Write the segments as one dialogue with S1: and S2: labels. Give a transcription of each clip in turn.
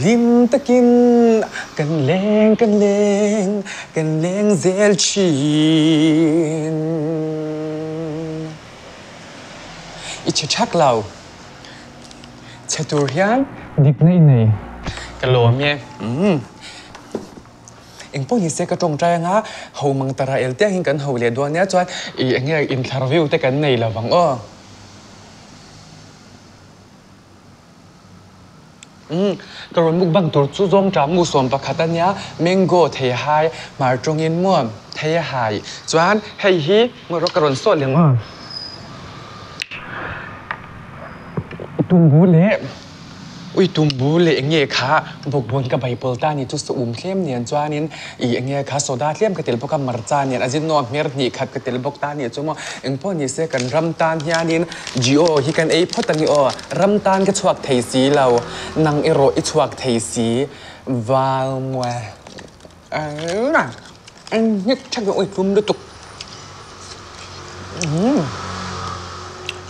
S1: Hlim takin kan leng kan leng kan leng zel thin. I chhe thak lo. Chhe tur hian dikna i nei. Ka lawm e. Engpawh ni se ka tawngtai anga ho mang tara el te angin kan ho leh dawn nia chuan ih enge inthlar view te kan nei lo vang aw. Umm ka rawn mukbang tur chu zawngṭah mu 11 a nia mango thei hai hmar tawngin maw thei a hai chuan hei hi ngaw rawh ka rawn sawt leh ang aw. Tumbu leh. Ui tumbu leh enge kha bawkbawn ka baipawl ta ni chu saum tlem nen chuanin ih enge kha soda tlem ka tel bawk a marcha nen a zinnaw hmer hnih khat ka tel bawk ta ni chu maw engpawh ni se kan ram tan hianin Jio hi kan ei phawt a ni aw ram tan ka chhuak thei si lo nang erawh i chhuak thei si valmue eng hnik thak ui tlum lutuk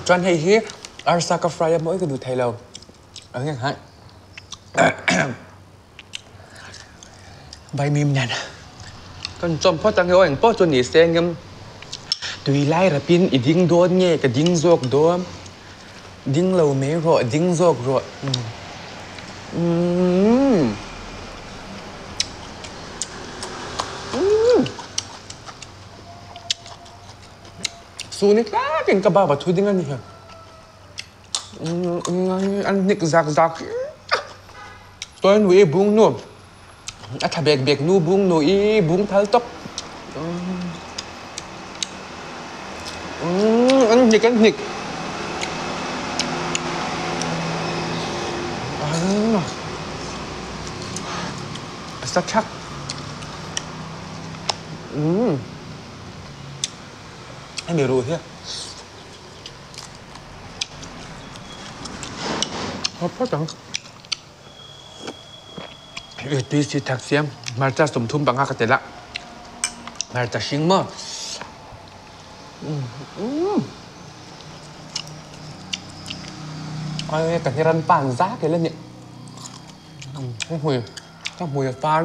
S1: chuan hei hi arsa ka fry a mawi ka duh thei lo Vaimim nen kan chawm phawt ang e aw engpawh chu ni se engem tui lai rapin i ding dawn nge ka ding zawk dawn ding lo mai rawh ding zawk rawh umm umm suni tlakin ka baba thu ding a ni. An hnik zak zak Tuai nu i bung nu a tha bek bek nu bung nu i bung thal tawp an hnik an hnik a sa thak hemi ruh hi. Hawp phawt ang. Hei tui si thak siam hmarcha 35 ka tel a hmarcha hring maw ai ka hiran pan zak ila ni ka hmui ka hmui a far.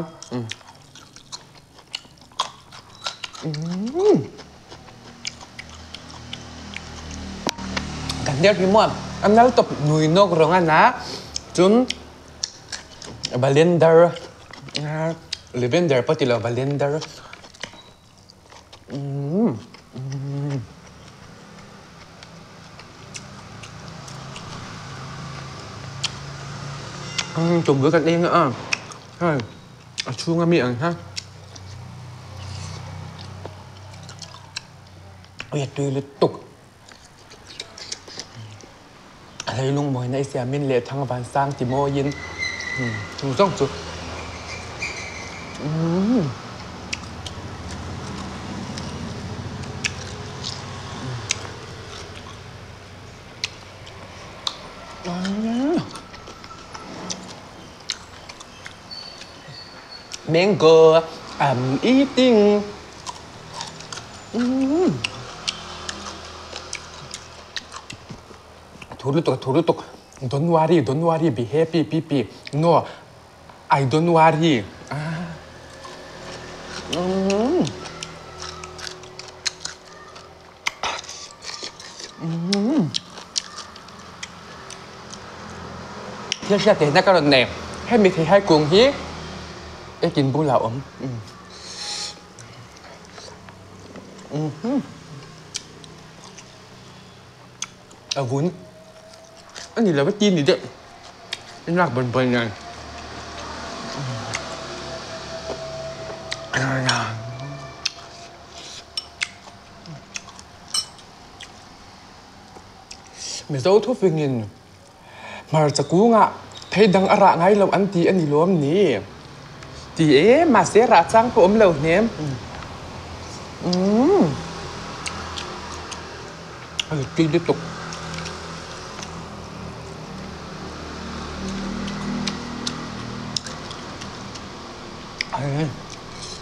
S1: Kan hniar hi maw a nal tawp nui nawk rawng a na cun balender lavender pawh ti lo balender tumbu kan ei a hei a chhung ami ang kha. Ui a tui lutuk. A hleilung mawina i siamin leh thang van sang ti mawiin chu zawng chu. Mango I'm eating. Thu lutuk thu lutuk don't worry don't worry be happy pi pi no I don't worry Thil hriat theihna ka rawn nei hemi theihai kung hi ekin bulah a awm. A vun a ni lo a ti ni deuh in lak bawn bawn nen Mizo thufingin Hmarcha kungah thei dang a rah ngai lo an ti a ni lawm ni? Ti e, mahse rah chang pawh awm lo hnem. Umm. A tui lutuk.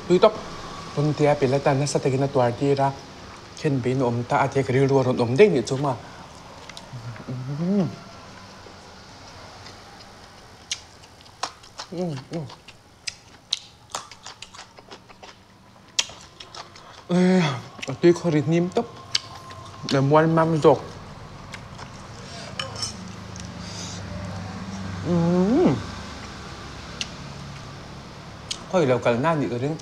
S1: Tui tawp. Puntia Pilata nasa takin a tuar tir a, khen bein a awm ta a tia ka rilru a rawn awm daih nih chu maw. A tui khaw ri hnim tawp le mual mam zawk. Khawi lo kal na nih ka ring.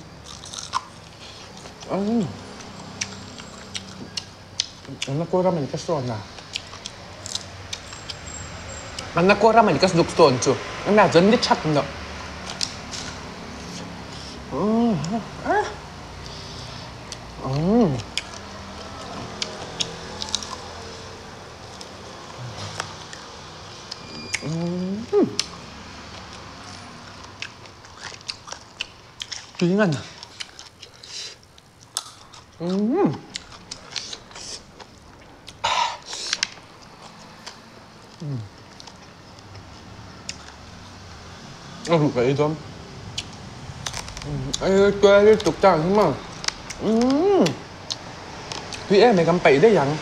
S1: Tui ngan. A ruh ka ei dawn. Ei tuai lutuk ta ang hi maw. Tui em mai kan paih daih ang.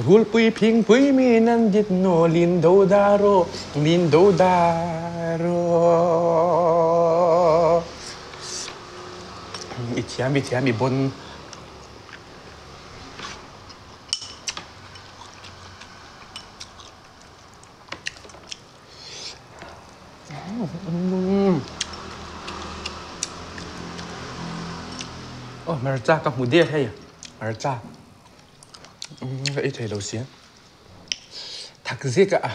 S1: Rulpui phingpui mi nan dit naw lin do da ro lin do da ro. I thiam i thiam i bon. Aw hmarcha ka hmu der hei hmarcha ka ei thei lo sia thak zek a.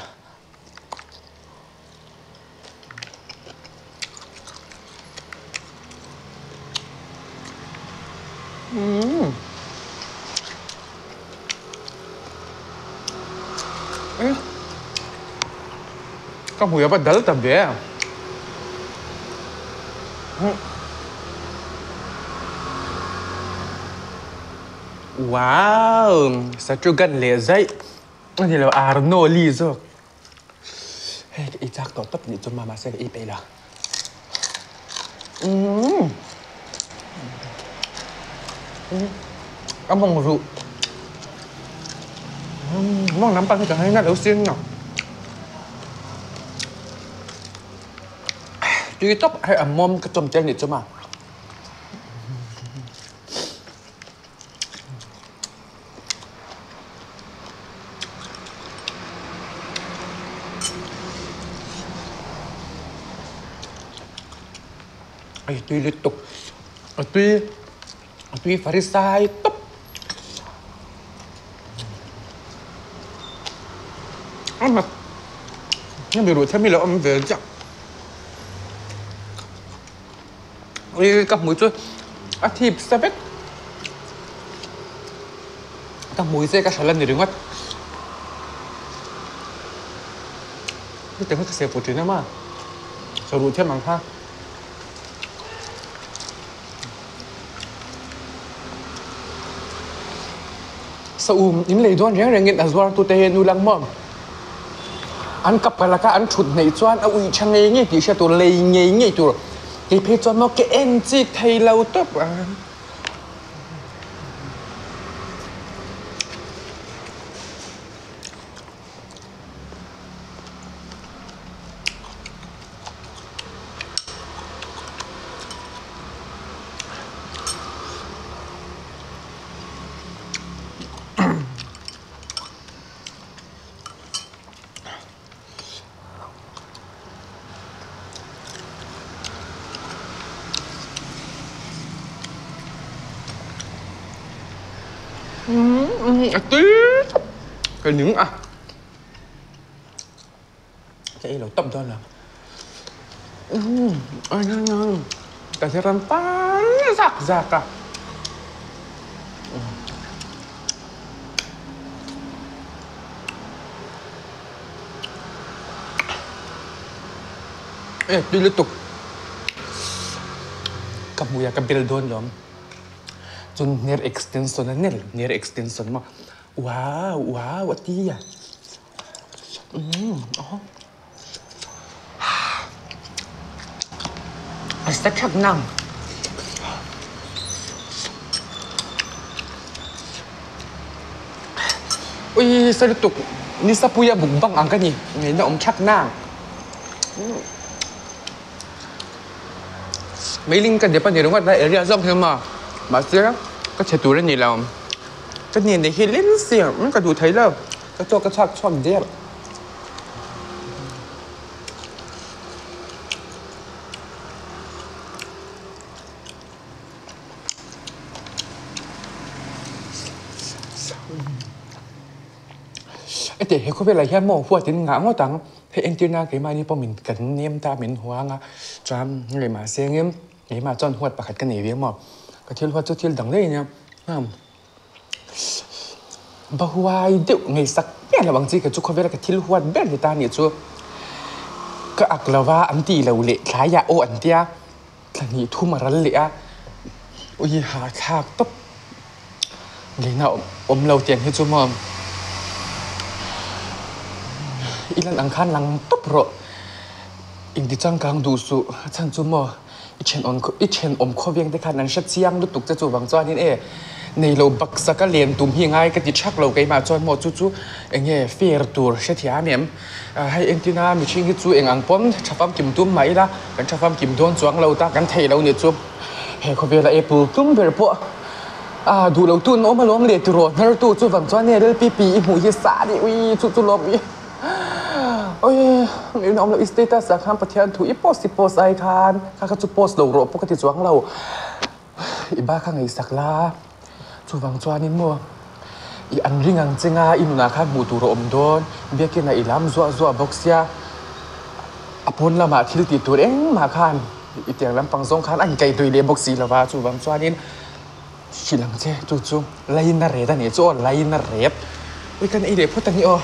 S1: Ka hmui a va dal ta ve. Wow! Satrugan leh zaih a ni lo Arnoli zawk. Hei ka ei chak tawh tawp nih chu mama se ka ei peih lo. Umm. A mawng ruh. Mawng lampang hi ka ngaina lo sin a. Tui tawp hei a mawm ka chawm tel nih chu ma. Ai tui lutuk a tui a tui farisai tawp a mak hemi ruh themi lo awm ve chiah Ui ka hmui chu a thip sa vek ka hmui che ka hral a ni ringawt hetiang hi ka seh put thin em a saruh thiam ang kha. Saum in lei dawn reng rengin a zuar tute hi nu lang maw an kap ka laka an thut hneih chuan a ui tha ngei ngei tih hriat tur lei ngei ngei tur kei phei chuan maw ka en chik thei lo tawp a. A tui ka ning a ka ei lo tawp dawn lo ka hre ram tan zak zak a. E tui lutuk ka hmui a ka bel dawn lawm chun hner extension a nel hner extension maw wow wow a ti a a sa thak nang. Ui sa lutuk nisa puia buk bang ang ka ni ngaihna awm thak nang. Meiling ka dep a ni ringawt lai area zawk hian maw mahse ka chhe tur a ni lo ka hnenah hi lem sia ka duh thei lo ka chaw ka chhak chhuak der. Heti he khawvelah hian maw huatin ngah ngawt ang, hei entirna keimahni pawh min kan nem ta min huang a, chuan hei mahse engem keimah chuan huat pakhat ka nei ve maw, ka thil huat chu thil dang daih a nia, Bahuai deuh ngeisak ber lo ang chi kha chu khawvela ka thil huat ber ni ta nih chu ka ak lo va an tih lo leh tlaiah aw an tia thla hnih thum a ral leh a ui ha thlak tawp leina awm lo tiang hi chu maw i lan ang khan lang tawp rawh inti changkang duh suh a chhan chu maw. I thenawm i thenawm khawveng te khan an hre chiang lutuk che chuvang chuanin e neilo baksa ka len tum hi ngai ka ti thak lo keimah chuan maw chu chu eng nge fair tur hre thiam em hei entina mihring hi chu eng ang pawn tha famkim tum mah ila kan tha famkim dawn chuang lo ta kan thei lo nih chu he khawvela apple tum ber pawh a duh lo tu an awm alawm leh tiraw hnar tu chuvang chuan e lpp i hmuh hi sa a ni ui chu chu lawm i. Oi in awm loh i status ah khan Pathian thu i post i post ai khan kha kha chu post lo rawh pawh ka ti chuang lo i ba kha ngaihsak la chuvang chuanin maw i an ring ang che nga i nunah khan hmuh tur a awm dawn biakin ah i lam zuah zuah bawk sia a pawn lamah thil tih tur engmah khan i tiang lampang zawng khan a inkaihhnawih leh bawk si lo va chuvang chuanin. Hrilh ang che chu chu laina ret a nih chu aw laina ret ui kan ei leh phawt ang hi aw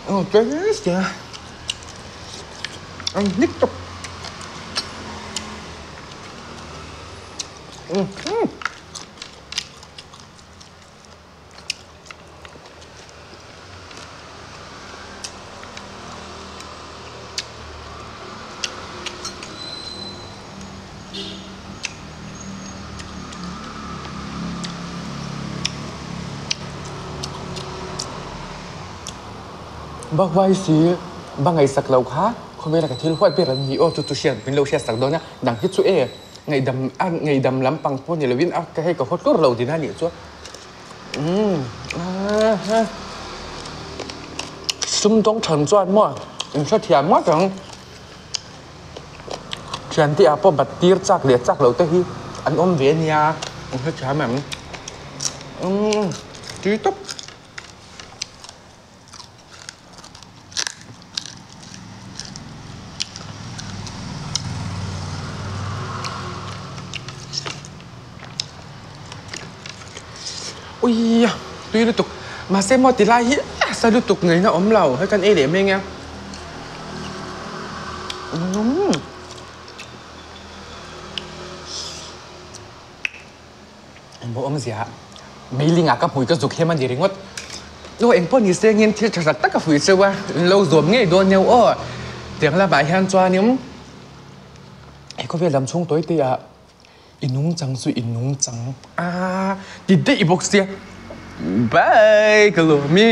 S1: aw taste a ang hnik tawp umm. Bahuai si ba ngaihsak lo kha khawvela ka thil huat ber an ni aw chu chu hriat min lo hriatsak dawn a dang hi chu e ngaihdam a ngaihdam lampang pawh ni lovin a hei ka haw tlur lo din a nih chu. Umm sum dawng than chuan maw in hrethiam ngawt ang thiante ah pawh bat tir chak leh chak loh te hi an awm ve ania in hrethiam em umm tui tawp. Ui tui lutuk mahse maw ti lai hi sa lutuk ngaihna awm lo hei kan ei leh mai anga umm Engpawh awmzia mailing ah ka hmui ka zuk hiam a ni ringawt. Aw engpawh ni se ngin thil tha tak tak a fuih cheu a, in lo zawm ngei dawn nia aw. Tiang lamah hian chuanin he khawvel lam chhung tawi te ah i nungchang chu i nungchang a ti daih bawk sia. Bye ka lawm e.